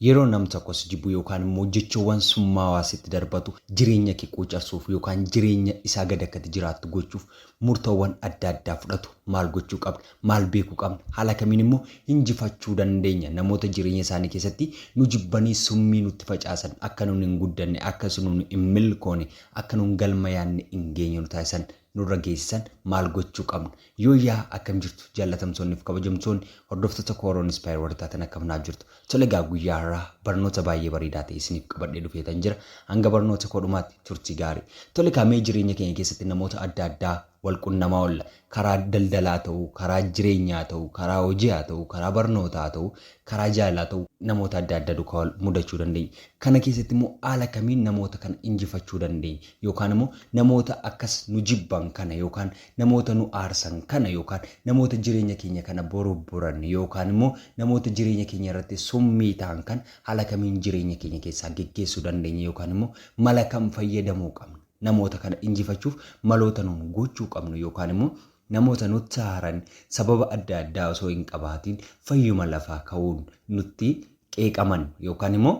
Yeroo nam tokko si jibbu yookaan immoo jechoowwan summaawaa sitti darbatu, jireenya kee quucarsuuf yookaan jireenya isaa gad akkati jiraattu gochuuf murtoowwan adda addaa fudhatu, maal gochuu qabna? Maal beekuu qabna? Haala kamiin immoo injifachuu dandeenya? Namoota jireenya isaanii keessatti nu jibbanii summii nutti facaasan, akka nun hin guddanne, akka nun hin milkoone, akka nun galma yaadne hin geenye nu taasisan, nurra geessisan, maal gochuu qabna? Yoo yaa, akkam jirtu jaallatamtoonni fi kabajamtoonni hordoftoota Kooroon Inspire warri taatan, akkam naaf jirtu? Tole egaa, guyyaa har'aa barnoota baay'ee bareedaa ta'e isiniif qabadhee dhufeetan jira. Hanga barnoota koo dhumaatti turtii gaarii. Tole egaa, mee jireenya keenya keessatti namoota adda addaa wal qunnamaa oolla. Karaa daldalaa ta'uu, karaa jireenyaa ta'uu, karaa hojii haa ta'uu, karaa barnootaa haa ta'uu, karaa jaalalaa ta'uu, namoota adda addaa duukaa wal mudachuu dandeenya. Kana keessatti immoo haala kamiin namoota kana injifachuu dandeenya? Yookaan immoo namoota akkas nu jibban kana, yookaan namoota nu aarsan kana, yookaan namoota jireenya keenya kana borobboran, yookaan immoo namoota jireenya keenya irratti summii ta'an kan haala kamiin jireenya keenya keessaa geggeessuu dandeenya, yookaan immoo mala kam fayyadamuu qabna? Namoota kana injifachuuf maloota nuun gochuu qabnu, yookaan immoo namoota nutti haaran sababa adda addaa osoo hin qabaatiin fayyuma lafaa ka'uun nutti qeeqaman, yookaan immoo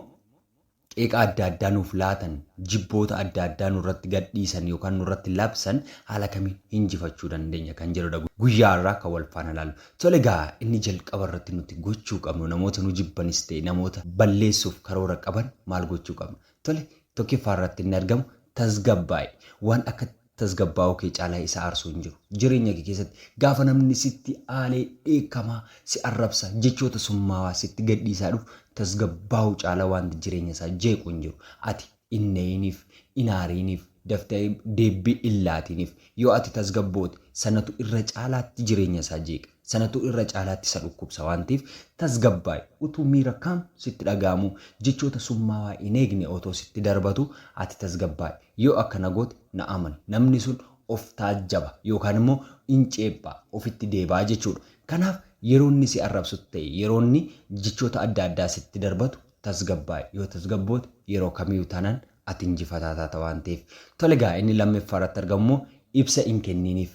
qeeqa adda addaa nuuf laatan, jibboota adda addaa nurratti gadhiisan yookaan nurratti labsan, haala kamiin injifachuu dandeenya kan jedhudha guyyaa irraa kan wal faana ilaallu. Tole egaa, inni jalqaba irratti nuti gochuu qabnu, namoota nu jibbanis ta'e namoota balleessuuf karoora qaban maal gochuu qabna? Tole, tokkoffaa irratti inni argamu tasgabbaa'e. Waan akka tasgabbaa'uu kee caalaa isa aarsuu hin jiru. Jireenya kee keessatti gaafa namni sitti aalee dheekkamaa si arrabsa, jechoota summaawaa sitti gadhiisaa dhufu, tasgabbaa'uu caalaa wanti jireenya isaa jeequ hin jiru. Ati hin na'iniif, hin aariiniif, daftee deebbii hin laatiniif. Yoo ati tasgabboote, sanatu irra caalaatti jireenya isaa jeeqa. Sanatu irra caalaatti isa dhukkubsa waan ta'eef tasgabbaa'i. Utuu miira kam sitti dhaga'amu, jechoota summaawaa hin eegne otoo sitti darbatu, ati tasgabbaa'i. Yoo akkana goote, na amani, namni sun of taajjaba yookaan immoo in ceephaa, ofitti deebaa jechuudha. Kanaaf yeroo inni si arrabsutti ta'e, yeroo inni jechoota adda addaa sitti darbatu tasgabbaa'i. Yoo tasgabboote, yeroo kamiyyuu taanaan ati injifataa taata waan ta'eef. Tole egaa, inni lammaffaa irratti argamu immoo ibsa hin kenniniif.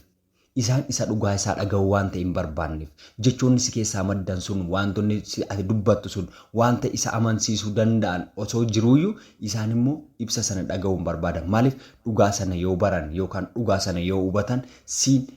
Isaan isa dhugaa isaa dhaga'uu waan ta'e hin barbaanneef, jechoonni si keessaa maddan sun, wantoonni ati dubbattu sun wanta isa amansiisuu danda'an osoo jiruuyyuu, isaan immoo ibsa sana dhaga'uu hin barbaadan. Maaliif? Dhugaa sana yoo baran yookaan dhugaa sana yoo hubatan, siin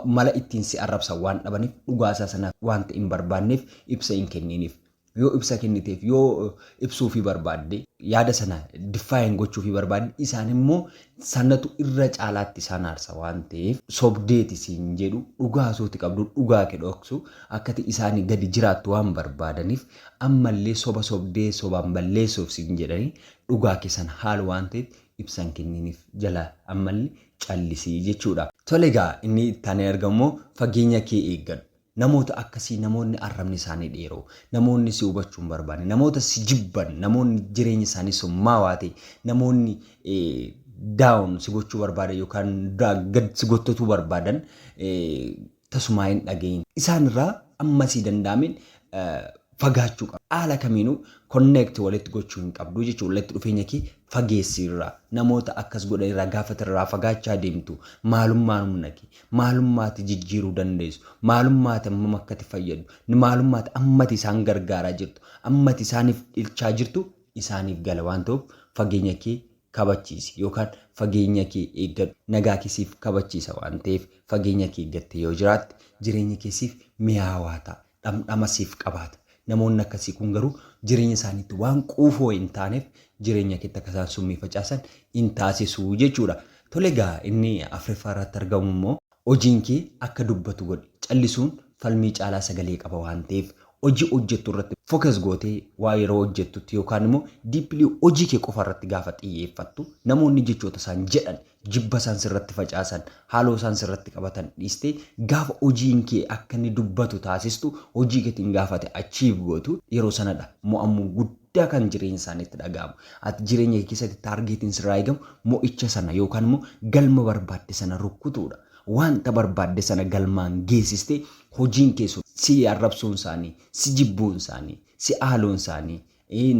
mala ittiin si arrabsan waan dhabaniif, dhugaa isaa sana wanta hin barbaanneef ibsa hin kenniniif. Yoo ibsa kenniteef, yoo ibsuufii barbaadde, yaada sana define gochuufii barbaadde, isaan immoo sanatu irra caalaatti isaan aarsa waan ta'eef, sobdeeti siin jedhu. Dhugaa osooti qabdu dhugaa kee dhoksu, akkati isaanii gadi jiraattu waan barbaadaniif, ammallee soba sobdee sobaan balleessuuf siin jedhanii dhugaa kee sana haalu waan ta'eef, ibsan kenniniif, jala ammallee callisii jechuudha. Tole egaa, inni itti aanee argamu immoo fageenya kee eeggadhu. Namoota akkasii, namoonni arrabni isaanii dheeroo, namoonni si hubachuu hin barbaanne, namoota si jibban, namoonni jireenya isaanii summaawaa ta'e, namoonni down si gochuu barbaadan yookaan gad si gottatuu barbaadan tasumaa hin dhagayin. Isaan irraa amma sii danda'ameen fagaachuu qaba. Haala kamiinuu connect walitti gochuu hin qabdu jechuudha. Walitti dhufeenya kee fageessi irraa. Namoota akkas godhan irraa gaafa irraa fagaachaa deemtu, maalummaan humna kee, maalummaati jijjiiruu dandeessu, maalummaati ammam akkati fayyadu, maalummaati ammati isaan gargaaraa jirtu, ammati isaaniif dhilchaa jirtu isaaniif gala waan ta'uuf, fageenya kee kabachiisi yookaan fageenya kee eeggadhu. Nagaa kee siif kabachiisa waan ta'eef, fageenya kee eeggattee yoo jiraatte, jireenya kee siif mi'aawaa ta'a. Dhamdhama siif qabaata. Namoonni akkasii kun garuu jireenya isaaniitti waan quufoo hin taaneef, jireenya keetti akka isaan summii facaasan hin taasisuu jechuudha. Tole egaa, inni afuraffaa irratti argamu immoo hojiin kee akka dubbatu godhi. Callisuun falmii caalaa sagalee qaba waan ta'eef, hojii hojjettu irratti focus gootee waa yeroo hojjettutti, yookaan immoo deeply hojii kee qofa irratti gaafa xiyyeeffattu, namoonni jechoota isaan jedhan, jibba isaan sirratti facaasan, haaloo isaan sirratti qabatan dhiistee gaafa hojiin kee akka inni dubbatu taasistu, hojii keetiin gaafate achieve gootu, yeroo sanadha mo'amuu guddaa kan jireenya isaaniitti dhaga'amu. Ati jireenya kee keessatti targetiin sirraa eegamu mo'icha sana yookaan immoo galma barbaadde sana rukkutuudha. Wanta barbaadde sana galmaan geessistee, hojiin kee sun si arrabsuun isaanii, si jibbuun isaanii, si aaluun isaanii,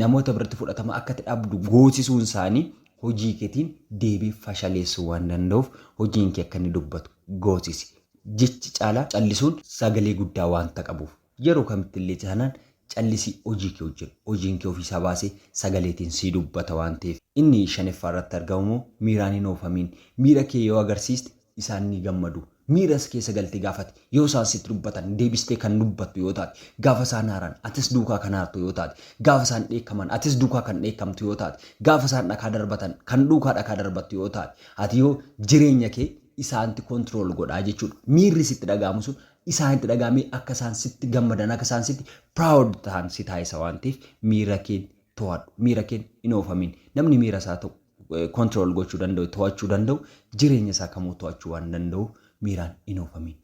namoota biratti fudhatama akka itti dhabdu goosisuun isaanii hojii keetiin deebii fashaleessuu waan danda'uuf, hojiin kee akka inni dubbatu goosisi. Jechi caalaa callisuun sagalee guddaa waanta qabuuf, yeroo kamitti illee taanaan Callisii hojii kee hojjedhu. Hojiin kee ofiisaa baasee sagaleetiin sii dubbata waan ta'eef. Inni shanaffaa irratti argamu immoo miiraan hin oofamiin. Miira kee yoo agarsiiste isaan ni gammadu. Miira si keessa galtee gaafate yoo isaan sitti dubbatan deebistee kan dubbattu yoo taate, gaafa isaan aaran atis duukaa kan aartu yoo taate, gaafa isaan dheekkaman atis duukaa kan dheekkamtu yoo taate, gaafa isaan dhakaa darbatan kan duukaa dhakaa darbattu yoo taate, ati yoo jireenya kee isaanti control godhaa jechuudha. Miirri sitti dhaga'amu sun isaanitti dhaga'amee akka isaan sitti gammadan, akka isaan sitti proud ta'an si taasisa waan ta'eef miira kee to'adhu. Miira kee hin oofamin. Namni miira isaa ta'u control gochuu danda'u, to'achuu danda'u, jireenya isaa kamuu to'achuu waan danda'u miiraan hin oofamin.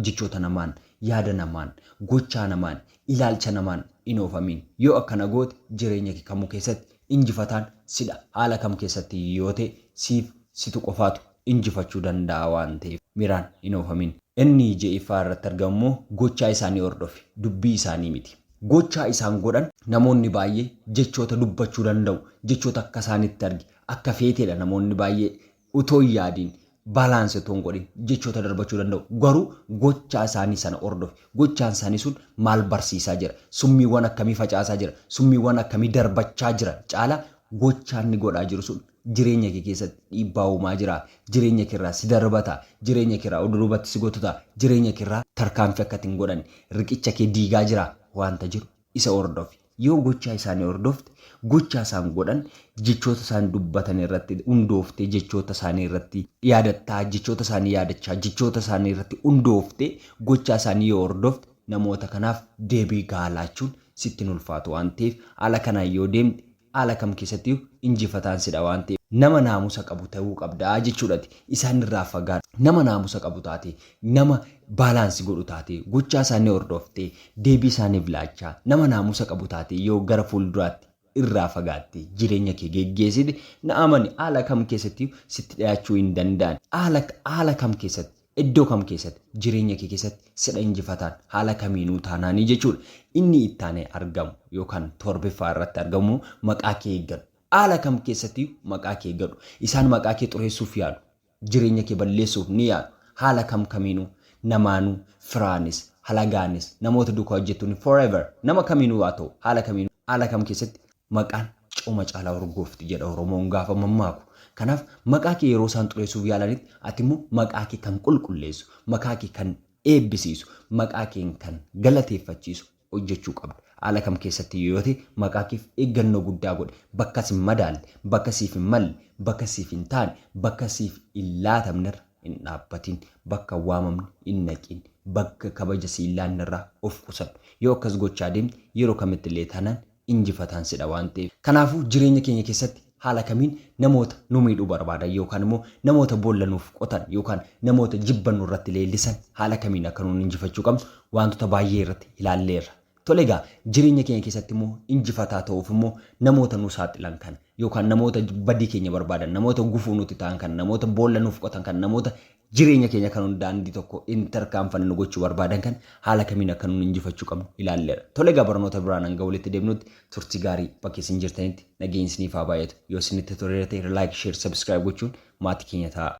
Jechoota namaan, yaada namaan, gochaa namaan, ilaalcha namaan hin oofamin. Yoo akkana goote jireenya kee kamuu keessatti injifataan sidha. Haala kam keessatti yoo ta'e siif situ qofaatu injifachuu danda'a waan ta'eef miiraan hin oofamin. Inni ja'affaa irratti argamu immoo gochaa isaanii hordofi, dubbii isaanii miti. Gochaa isaan godhan namoonni baay'ee jechoota dubbachuu danda'u, jechoota akka isaanitti argi, akka feeteedha namoonni baay'ee utoo hin yaadiin balance otoo hin godhin jechoota darbachuu danda'u. Garuu gochaa isaanii sana hordofi. Gochaan isaanii sun maal barsiisaa jira? Summiiwwan akkamii facaasaa jira? Summiiwwan akkamii darbachaa jira? Caala gochaan inni godhaa jiru sun jireenya kee keessatti dhiibbaa uumaa jira. Jireenya kee irraa si darbata. Jireenya kee irraa duubatti si gotota. Jireenya kee irraa tarkaanfii akka hin godhanne riqicha kee diigaa jira waanta jiru isa hordofi. Yoo gochaa isaanii hordofte, gochaa isaan godhan, jechoota isaan dubbatan irratti hundooftee, jechoota isaanii irratti yaadattaa, jechoota isaanii yaadachaa, jechoota isaanii irratti hundooftee gochaa isaanii yoo hordofte namoota kanaaf deebii gahaa laachuun sitti hin ulfaatu waan ta'eef haala kanaan yoo deemte haala kam keessatti injifataan sidha waan ta'eef nama naamusa qabu ta'uu qabdaa jechuudhati. Isaan irraa fagaadhu. Nama naamusa qabu taate, nama balance godhu taate, gochaa isaanii hordoftee deebii isaaniif laachaa nama naamusa qabu taate yoo gara fuulduraatti irraa fagaatte jireenya kee geggeessite, na amani, haala kam keessatti sitti dhiyaachuu hin danda'an. Haala kam keessatti, iddoo kam keessatti, jireenya kee keessatti sidha injifataan haala kamiinuu taanaanii jechuudha. Inni ittaanee argamu yookaan torbaffaa irratti argamu maqaa kee eeggadhu. Haala kam keessatti maqaa kee eeggadhu. Isaan maqaa kee xureessuuf yaalu. Jireenya kee balleessuuf ni yaalu. Haala kam kamiinuu, namaanuu, firaanis, halagaanis, namoota duukaa hojjettuun, forever, nama kamiinuu haa ta'u, haala kamiinuu, haala kam keessatti maqaan cooma caalaa urgoofti jedha Oromoon gaafa mammaaku. Kanaaf maqaa kee yeroo isaan xureessuuf yaalanitti ati immoo maqaa kee kan qulqulleessu, maqaa kee kan eebbisiisu, maqaa kee kan galateeffachiisu hojjechuu qabda. Haala kam keessatti yoo ta'e maqaa keef eeggannoo guddaa godhe. Bakka si madaalle, bakka siif hin malle, bakka siif hin taane, bakka siif hin laatamnerra hin dhaabbatin, bakka waamamne hin naqin, bakka kabaja si hin laannerraa of qusadhu. Yoo akkas gochaa deemte yeroo kamitti illee taanaan injifataan sidha waan ta'eef. Kanaafuu jireenya keenya keessatti haala kamiin namoota nu miidhuu barbaadan yookaan immoo namoota boolla nuuf qotan yookaan namoota jibba nurratti leellisan haala kamiin akka nuun injifachuu qabnu wantoota baay'ee irratti ilaalleerra. Tole egaa, jireenya keenya keessatti immoo injifataa ta'uuf immoo namoota nu saaxilan kana yookaan namoota badii keenya barbaadan, namoota gufuu nuti ta'an kana, namoota boolla nuuf qotan kana, namoota jireenya keenya kan daandii tokko hin tarkaanfanne nu gochuu barbaadan kan haala kamiin akka nuun injifachuu qabnu ilaalleerra. Tole egaa, barnoota biraan hanga walitti deemnutti turtii gaarii. Bakka isin jirtanitti nageenyi isiniif haa baay'atu. Yoo isinitti toleera ta'e like, share, subscribe gochuun maatii keenya ta'a.